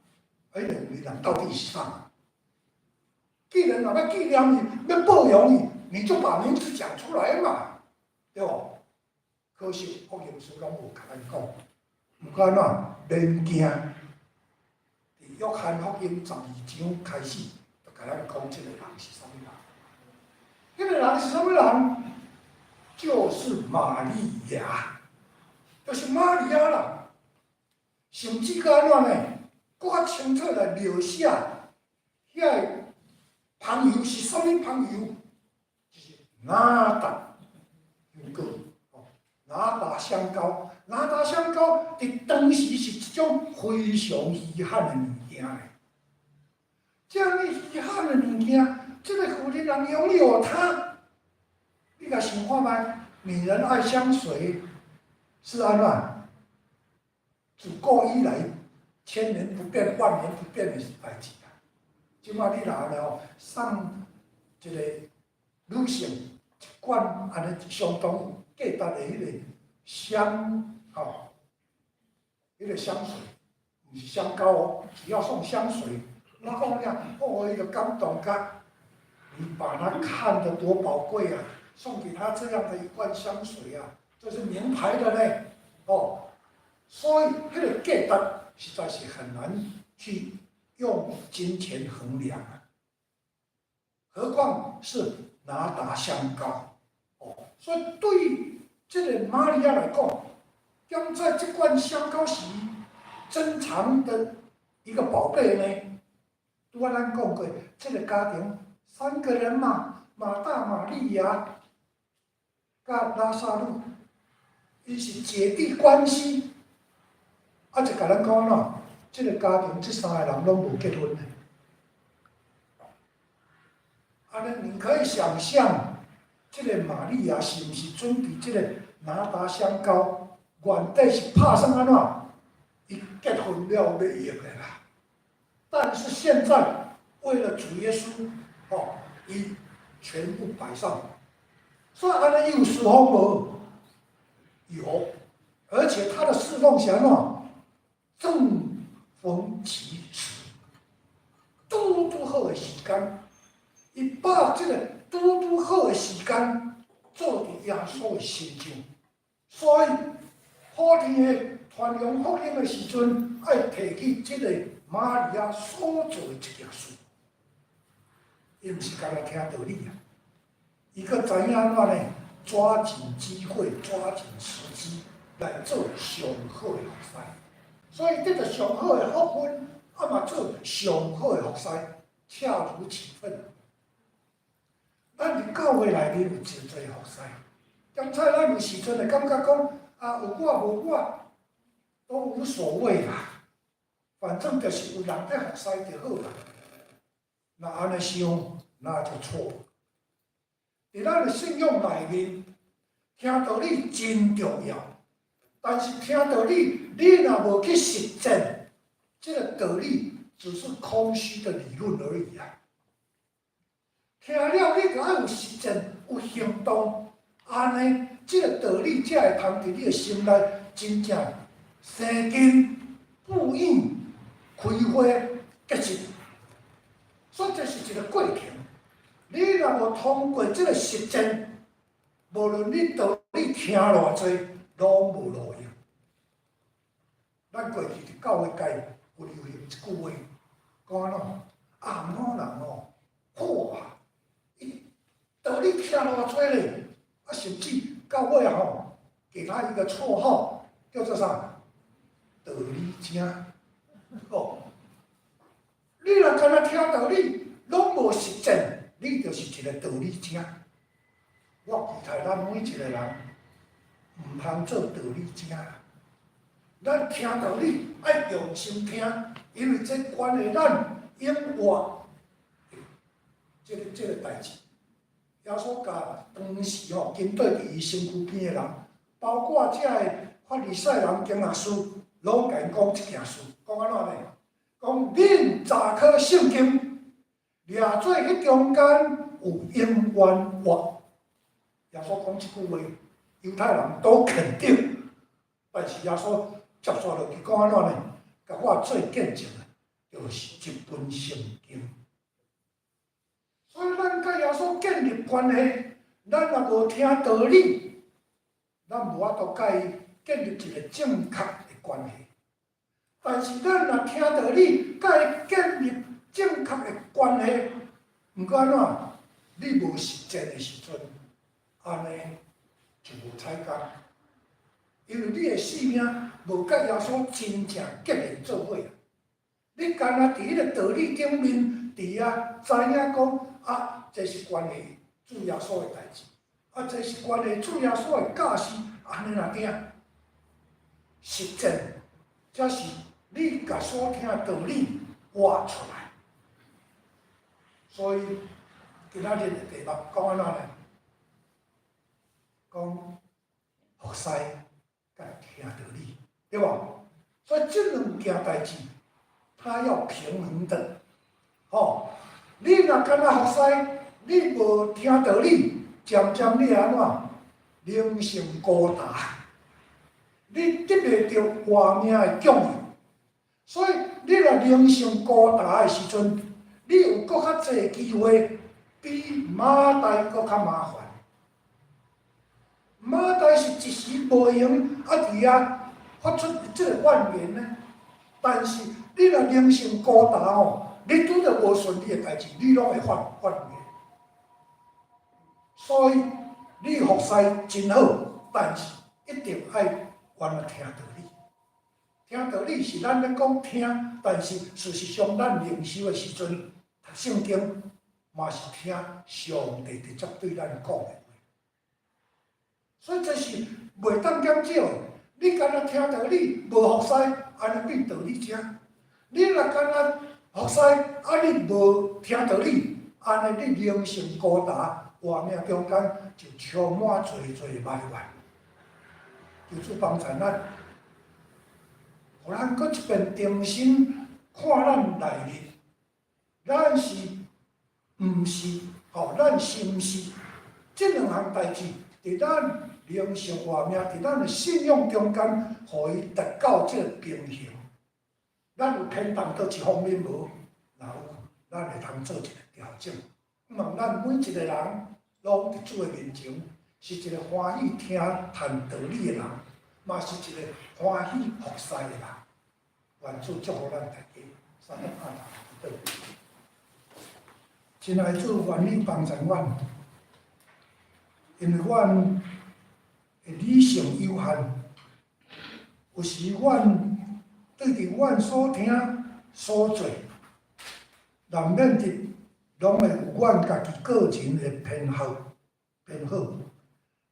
S2: 彼个婦人人到底是啥？既然若欲紀念伊，欲報揚伊，你就把名字講出來嘛，對無？可惜福音書攏無共咱講，毋過按怎免驚。佇約翰福音12章開始，就共咱講這个人是啥物人。這个人是啥物人？就是瑪利亞，就是瑪利亞啦。甚至閣按怎呢？閣較清楚來描寫遐个香油是啥物香油？就是哪噠香膏，哪噠香膏，哪噠香膏，佇當時是一種非常稀罕的物件咧。這麼稀罕的物件，這个婦人人擁有它，你共想看覓？女人愛香水是按怎？自古以來，千年不變、萬年不變的代誌啊！這馬你若按呢吼，送一个女性一罐按呢相當有價值的彼个香吼，彼个香水，毋是香膏哦，只要送香水，我講了，哦，伊就感動甲，你把它看得多寶貴啊！送給他這樣的一罐香水啊，這是名牌的呢，哦，所以彼个價值實在是很難去用金錢衡量啊，何況是哪噠香膏，哦，所以對這個瑪利亞來講，踮在這罐香膏是珍藏的一個寶貝呢。拄仔咱講過，這個家庭三個人嘛，馬大、瑪利亞、佮拉撒路，𪜶是姐弟關係。啊，就共咱講咯，這個家庭這三個人攏無結婚的。按呢，你可以想象，這個瑪利亞是毋是準備這個哪噠香膏？原底是拍算按怎？伊結婚了欲用的啦。但是現在為了主耶穌，哦，伊全部擺上。所以按呢伊有侍奉無？有，而且他的侍奉是按怎？正逢其時，拄拄好的時間，伊把這个拄拄好的時間做佇耶穌的身上，所以普天下傳揚福音的時陣，愛提起這个瑪利亞所做的這件事，伊毋是干焦聽道理啊，伊閣知影按怎呢？抓緊機會，抓緊時機來做上好的服侍。所以得著上好的福分，啊嘛做上好的服侍，恰如其分。咱佇教會內面有真濟服侍，剛才咱有時陣會感覺講啊，有我無我都無所謂啦，反正就是有人佇服侍就好啦。若按呢想，那就錯。佇咱的信仰內面，聽道理真重要，但是聽道理，你若無去實踐，這个道理只是空虛的理論而已啊。聽了你著愛有實踐，有行動，按呢，這个道理才會通佇你的心內真正生根、復養、開花、結實。所以這是一个過程。你若無通過這个實踐，無論你道理聽偌濟，攏無路用。咱過去佇教會界有流行一句話，講按怎？啊，某人哦，好啊，伊道理聽偌濟咧，啊，甚至到尾吼，給他一個綽號，叫做啥？道理精。哦，你若干焦聽道理，攏無實踐，你就是一個道理精。我期待咱每一个人，毋通做道理者。咱聽道理愛用心聽，因為這關係咱永活這個代誌。耶穌共當時吼跟綴佇伊身軀邊的人，包括遮个法利賽人、經學師，攏共𪜶講這件事，講按怎呢？講恁查考聖經，掠做彼中間有永遠活。耶穌講這句話，猶太人都肯定，但是耶穌接續落去講按怎呢？共我做見證的，就是這本聖經。所以咱佮耶穌建立關係，咱若無聽道理，咱無法度佮伊建立一個正確的關係。但是咱若聽道理，佮伊建立正確的關係，毋過按怎？你無實踐的時陣，按呢就無彩工，因為你的性命無佮耶穌真正結連做伙。你干焦佇彼个道理頂面，佇遐知影講啊，這是關係主耶穌的代誌，啊，這是關係主耶穌的教示，按呢爾爾。實踐，才是你共所聽的道理活出來。所以今仔日的題目講按怎呢？講服侍佮聽道理，對無？所以這兩件代誌，它要平衡的，吼。你若干焦服侍，你無聽道理，漸漸你按怎？靈性孤單，你得袂著活命的供應。所以你若靈性孤單的時陣，你有閣較濟機會比馬大閣較麻煩。馬大是一時無閒，啊佇遐發出這个怨言呢。但是你若靈性孤單吼，你拄著無順利的代誌，你攏會發怨言。所以你服侍真好，但是一定愛原來聽道理。聽道理是咱咧講聽，但是事實上咱靈修的時陣，讀聖經嘛是聽上帝直接對咱講的話。所以這是袂當減少的。你干焦聽道理，無服侍，按呢變道理者；你若干焦服侍，啊你無聽道理，按呢你靈性孤單，活命中間就充滿濟濟埋怨。求主幫助咱，予咱閣一遍重新看咱內裡，咱是毋是？吼，咱是毋是？這兩項代誌，佇咱靈性活命，佇咱的信仰中間，予伊達到這個平衡。咱有偏重佗一方面無？若有，咱會通做一個調整。希望咱每一個人攏佇主的面前，是一個歡喜聽談道理的人，嘛是一個歡喜服侍的人。願主祝福咱大家，三個阿頭祈禱。親愛主，願你幫助阮，因為阮的理性有限，有時阮對佇阮所聽所做，難免佇攏會有阮家己個人的偏好偏好，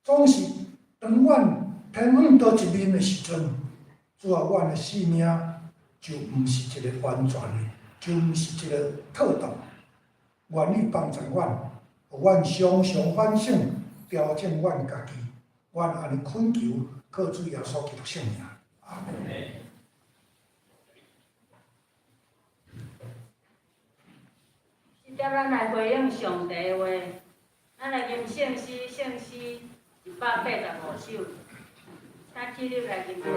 S2: 總是當阮偏向佗一面的時陣，主啊，阮的性命就毋是一個完全的，就毋是一個妥當。願你幫助阮，予阮常常反省、調整阮家己。阮按呢懇求，靠主耶穌基督聖名，阿門。
S1: 這點咱來回應上帝的話，咱來吟聖詩，聖詩185首，請起立來吟全首。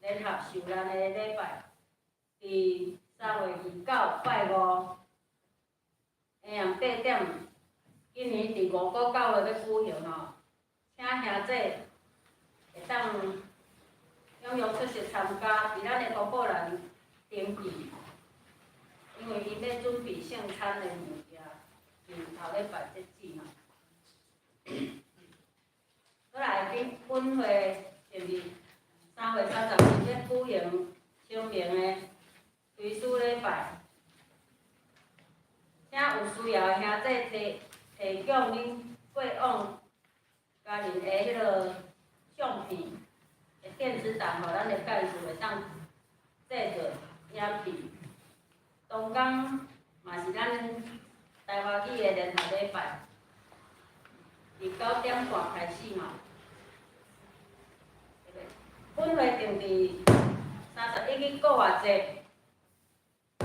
S1: 聯合受難的禮拜，佇3月29拜五下暗8點，今年佇五股教會欲舉行吼，請兄弟會當踴躍出席參加，佇咱的公告欄登記，因為𪜶欲準備聖餐的物件，佇頭禮拜節止吼。閣來佇本會定佇3月31欲舉行清明的追思禮拜，請有需要的兄弟提提供恁過往家人的彼个相片的電子檔，予咱的幹事會當製作影片。同工嘛是咱台華語的聯合禮拜，佇9點半開始吼。本會定佇31日復活節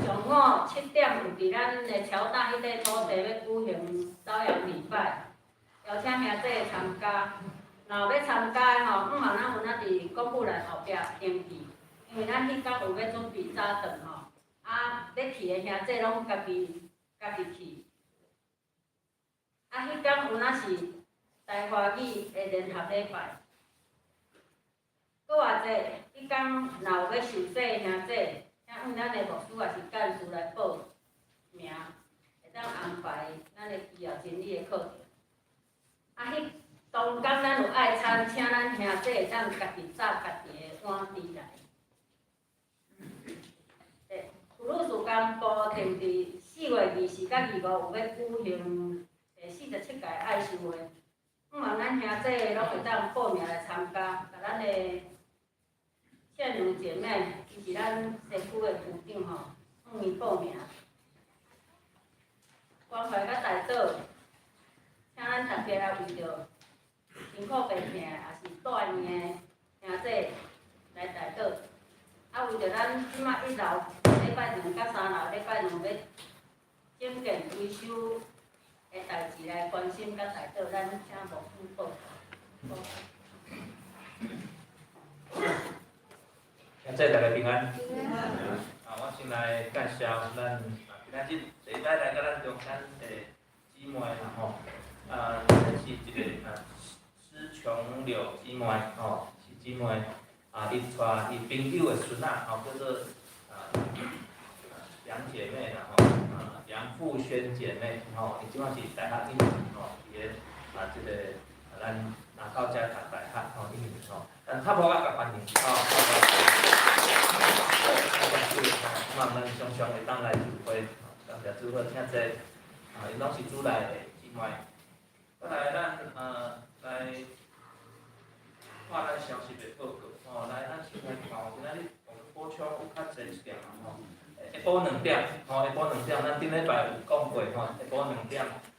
S1: 上午7點，有佇咱的僑大彼塊土地欲舉行早陽禮拜，邀請兄弟參加。若有欲參加的吼，向望咱有哪佇公布欄後壁登記，因為咱彼工有欲準備早頓吼，啊，欲去的兄弟攏家己家己去。啊，彼工有哪是台華語的聯合禮拜。閣偌濟，彼工若有欲受洗的兄弟，請向咱的牧師抑是幹事來報名，會當安排咱的基要真理的課程。啊，彼當工咱有愛餐，請咱兄弟會當家己紮家己的碗佇來。對，普魯士甘部定佇4月24佮25有欲舉行第47屆愛修會，向望咱兄弟攏會當報名來參加，共咱的倩如姐妹，伊是咱社區的區長吼，向伊報名。關懷佮代禱，請咱大家來為著辛苦病痛，抑是住院的兄弟來代禱。啊，為著咱這馬一樓禮拜兩佮三樓禮拜兩欲整建維修的代誌來關心佮代禱，咱請牧師報告。
S3: 兄弟大家平安。啊，我先來介紹咱啊，今仔日第一擺來佮咱中間的姊妹啦吼。啊，這是一个啊，施瓊柳姊妹吼，是姊妹。啊，伊帶伊朋友的孫仔吼，叫做啊楊姐妹啦吼，啊楊富萱姐妹吼，伊這擺是大學一年吼，佇个啊這个咱南到遮讀大學吼，一年吼，咱較無我共歡迎吼，希望咱常常會當來聚會，感謝主好，請坐，啊，𪜶攏是主內的姊妹。閣來咱來看咱消息的報告，吼，來咱先來看，今仔日我們補充有較濟一點吼，下晡兩點，吼，下晡兩點，咱頂禮拜有講過，吼，下晡兩點，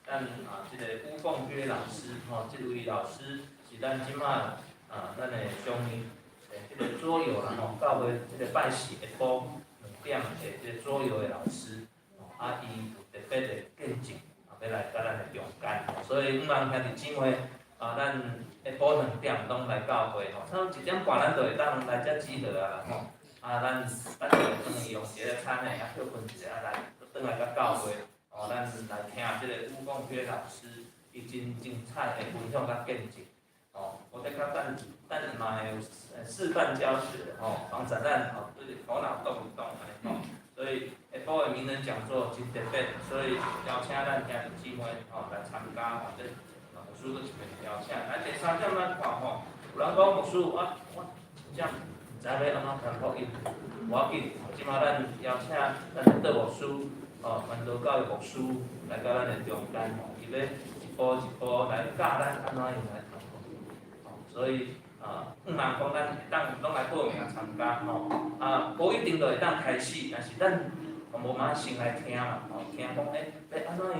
S3: 咱啊，這個巫鳳約老師，吼，這位老師是咱這馬啊，咱的上面的這個桌遊啦，吼，教會這個拜四下晡兩點的這個桌遊的老師，吼，啊，伊有特別的見證，啊，欲來佮咱的中間，所以向望兄弟姊妹，啊，咱下晡兩點攏來教會吼，差不多1點半咱就會當來遮集合啊吼，啊，咱咱就會轉去用一个餐的，啊，歇睏一下，啊來轉來佮教會，吼，咱來聽這个巫鳳約老師伊真精彩的分享佮見證，吼，我咧較等等嘛會有示範教學，吼，防止咱吼對頭腦動一動按呢吼，所以下晡的名人講座真特別，所以邀請咱兄弟姊妹吼來參加，或者牧師閣一遍邀請。來第三點咱看吼，有人講牧師，我我真正毋知欲按怎傳福音，無要緊，這馬咱邀請咱的鄧牧師，吼，傳道教育牧師來到咱的中間吼，伊欲一步一步來教咱按怎樣來傳福音，吼，所以啊，向望講咱會當攏來報名參加吼，啊，無一定就會當開始，但是咱無嘛先來聽嘛，吼，聽講欸，欲按怎樣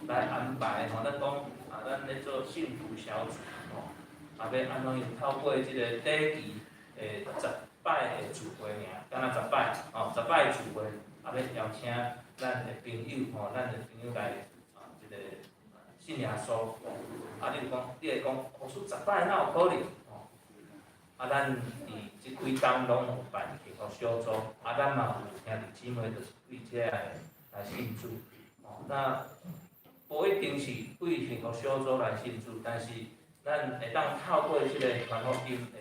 S3: 來安排吼，咱講啊，咱咧做幸福小組吼，啊，欲按怎樣透過這个短期的10擺的聚會爾，敢若十擺，吼，十擺聚會，啊，欲邀請咱的朋友吼，咱的朋友來啊，這个信耶穌，啊，你有講，你會講，牧師十擺哪有可能？吼，啊，咱佇這幾冬攏有辦幸福小組，啊，咱嘛有兄弟姊妹就是對這个來信主，哦，那無一定是對幸福小組來信主，但是咱會當透過這個傳福音的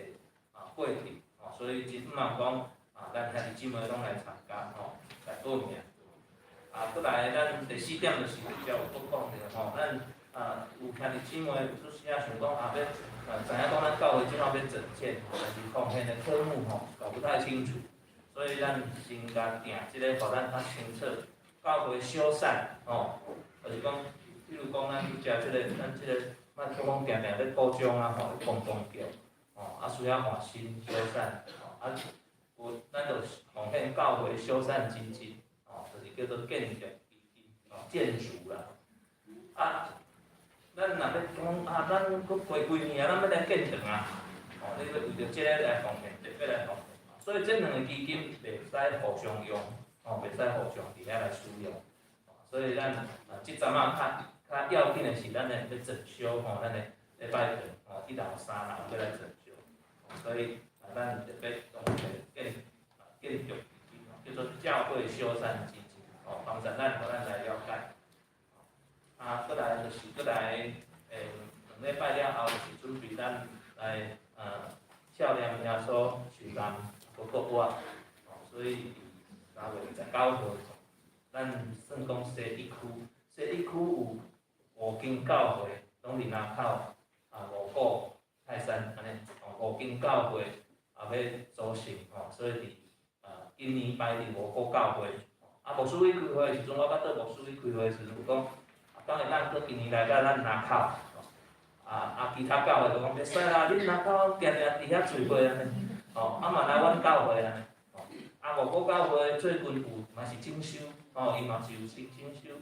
S3: 過程，哦，所以真毋通講啊，咱兄弟姊妹攏來參加，吼，來報名。啊，閣來咱第四點就是比較有閣講著吼，咱有兄弟姊妹有時仔想講啊，欲知影講咱教會這擺欲整建，但是奉獻的科目吼搞不太清楚，所以咱先共訂這个，予咱較清楚。教會修繕吼，就是講，比如講咱食這个，咱這个，莫閣講定定咧故障啊吼，咧咣咣叫，吼，啊需要換新修繕，吼，啊有咱就奉獻教會修繕基金，吼，就是叫做建築基金，吼，建築啦，啊。咱若欲講啊，咱閣過幾年啊，咱欲來建堂啊，吼，你欲為著這个來奉獻，特別來奉獻，所以這兩个基金袂使互相用，吼，袂使互相佇遐來使用，所以咱啊，這陣仔較較要緊的是咱的欲整修吼，咱的禮拜堂吼，一樓三樓欲來整修，所以啊，咱特別講這个建築基金，叫做教會修繕基金，吼，幫助咱，予咱來了解。啊，閣來就是閣來，2禮拜了後，就是準備咱來少年耶穌受難閣復活，哦，所以佇3月29號，咱算講西一區，西一區有五間教會，攏佇林口啊五股泰山按呢，哦，五間教會也欲組成吼，所以佇今年擺佇五股教會，啊，牧師去開會的時陣，我捌對牧師去開會的時陣有講。當然，咱閣今年來到咱林口，啊啊，其他教會就講袂使啦，恁林口定定佇遐聚會按呢，吼，啊嘛來阮教會按呢，吼，啊五股教會最近有嘛是整修，吼，伊嘛是有整整修，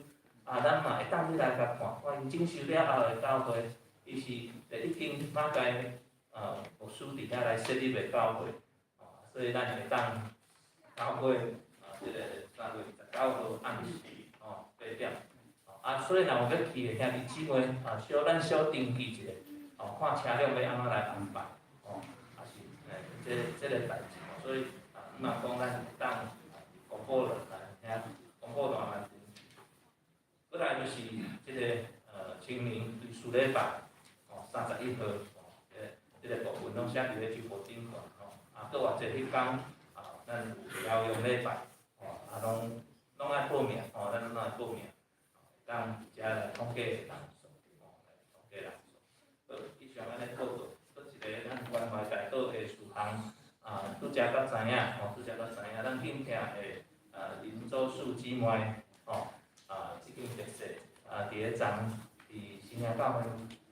S3: 啊，咱嘛會當去來共看，看𪜶整修了後的教會，伊是第一間馬偕牧師佇遐來設立的教會，吼，所以咱會當透過這个3月29號暗時，吼，8點。啊，所以若有欲去的兄弟姊妹，啊，小咱小登記一下，哦，看車輛欲按怎來安排，哦，也是這个代誌，所以啊，嘛講咱會當公布落來，遐公布欄來。閣來就是這个清明對禮拜，哦，31號，哦，這个部分攏寫佇咧直播頂懸，吼，啊，閣偌濟彼工，啊，咱有遙用禮拜，吼，啊，攏愛報名，吼，咱攏愛報名。當遮來統計人數，吼，來統計人數。好，以上按呢報告，閣一个咱關懷大島的事項，啊，拄才閣知影，吼，拄才閣知影，咱敬聽的林祖樹姊妹，吼，啊，這間特赦，啊，佇咧昨佇新營教會，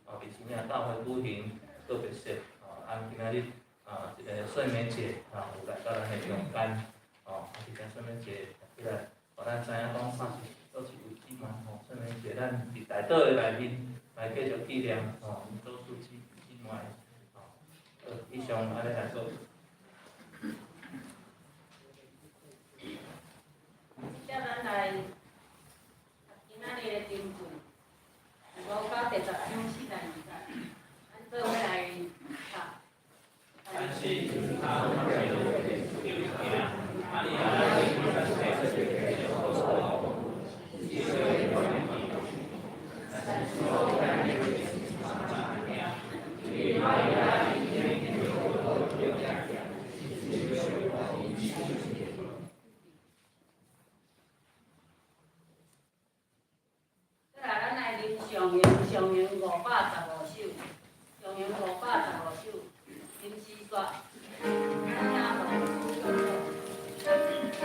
S3: 哦，佇新營教會舉行告別式，吼，啊，今仔日啊，這个睡眠節啊，有來到咱的中間，吼，啊，這個睡眠節起來，予咱知影講，啥是佗一位姊妹吼，睡眠節咱佇大島的內面來繼續紀念吼，林祖樹姊妹，吼，好，以上按呢來做。
S1: 接咱來讀今仔日的經文，是路加第十章42節，咱做伙來讀。
S3: 但是他
S1: 過來，咱來啉上行，上行515首，上行515首，林詩雪，咱聽牧師講。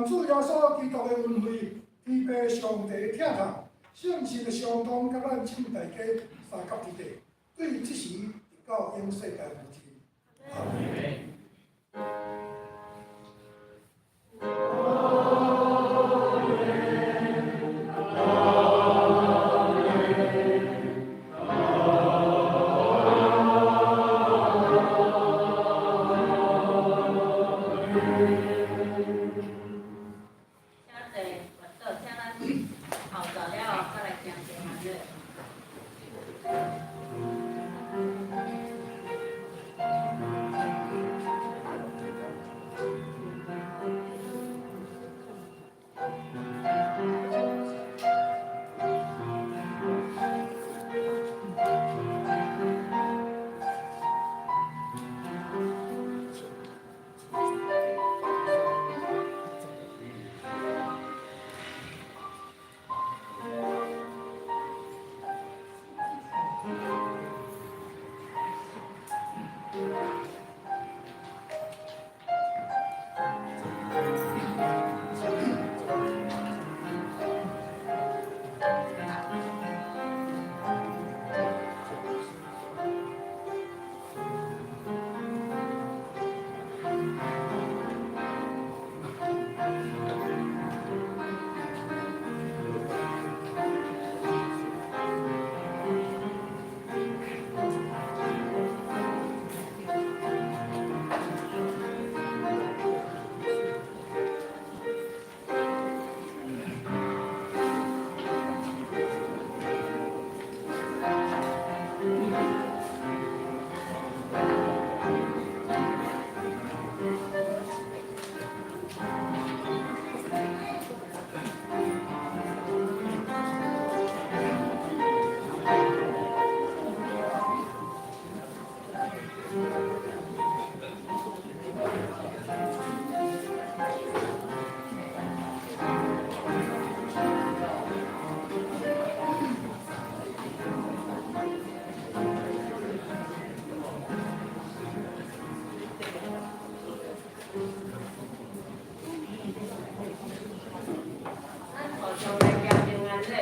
S2: 願主耶穌基督的恩惠、天父上帝的疼痛、聖神的相通，佮咱眾大家相佮佇底，對這時直到永世界無盡。阿們。
S1: 請坐，我倒，請咱後座了後，再來行平安禮。咱互相來行平安禮。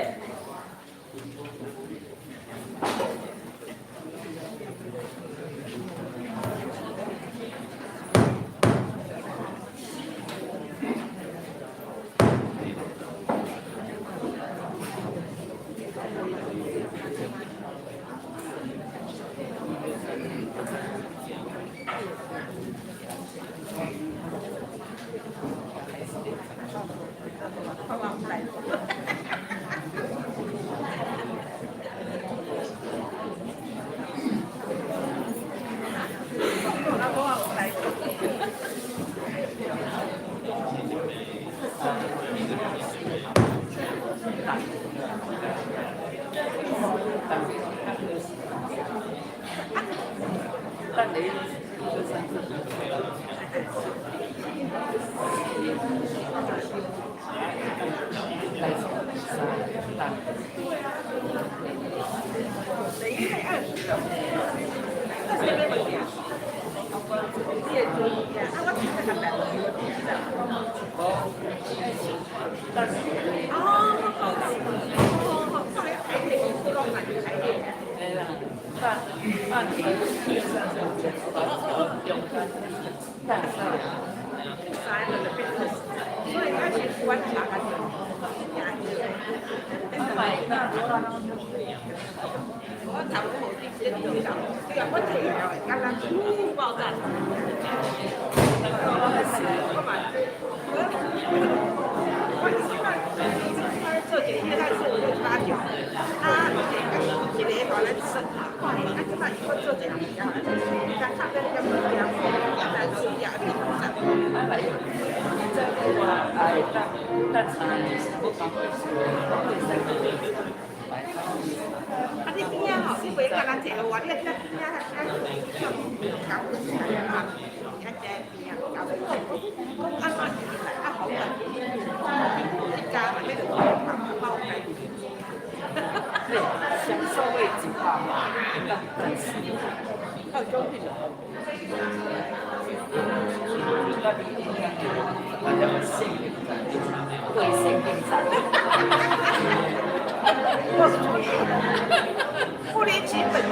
S4: 不離基本行。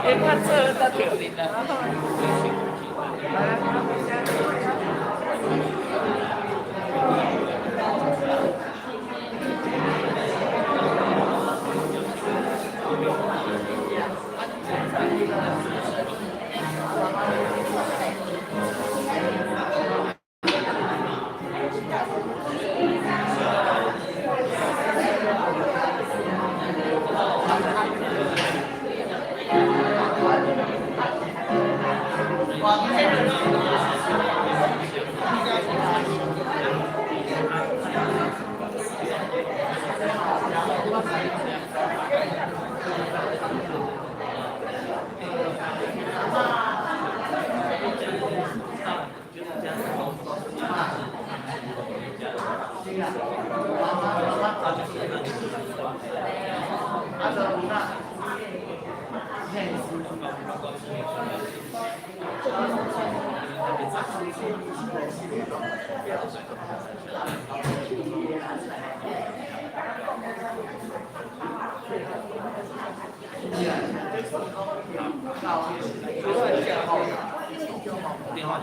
S5: 會較做較條理啦。
S4: 啊，你就我講，別說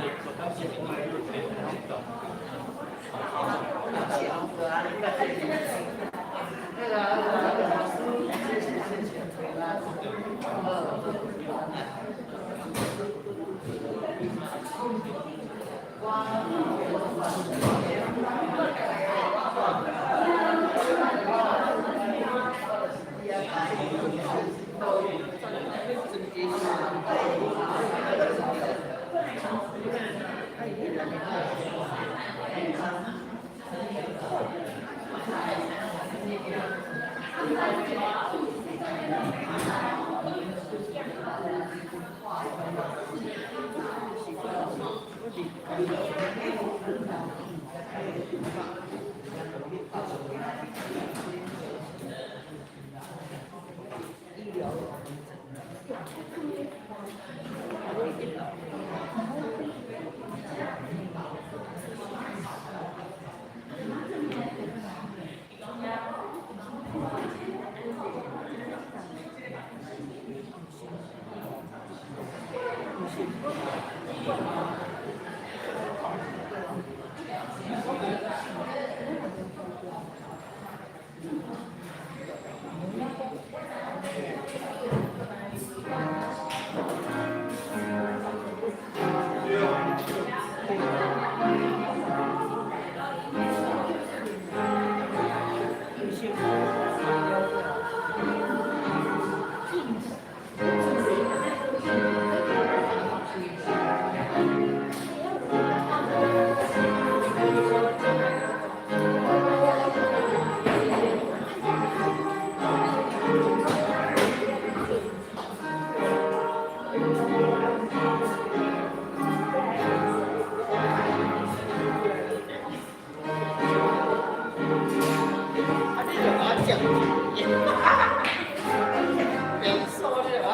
S4: 你我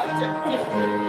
S4: 講。